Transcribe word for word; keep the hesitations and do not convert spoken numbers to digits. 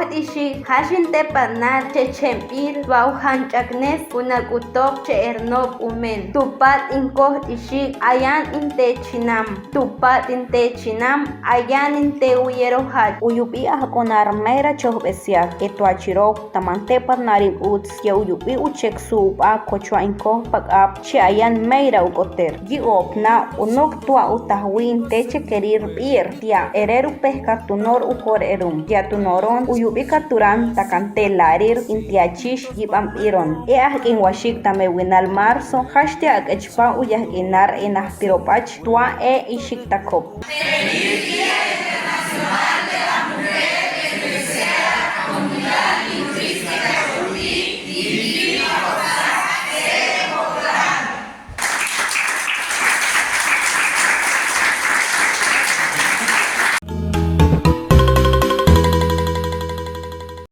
Tixik, jax in tepat nar chechembir tuau janch'aknes kunakutop che ernob umen. Tupat in kojt'ixik ayan in techinam. Tupat in techinam ayan in teuyeroja. Uyubi ajk'onar mera chojbesiak e tuachirouk taman tepat narim uts ya uyubi uchek suuba kochua in koj pak'ab che ayan mera uk'oter. Yi'opna unuk tua u tajwin techekerir bir tia ereru pehkat tunor ujorerum ya tunoron uyubi katuran takan te larir in tiachish yiban biron. E ajk'in washik tame winal marzo jaxtia ak'echpa uyahk'inar e najtirobach tua e ishiktakob.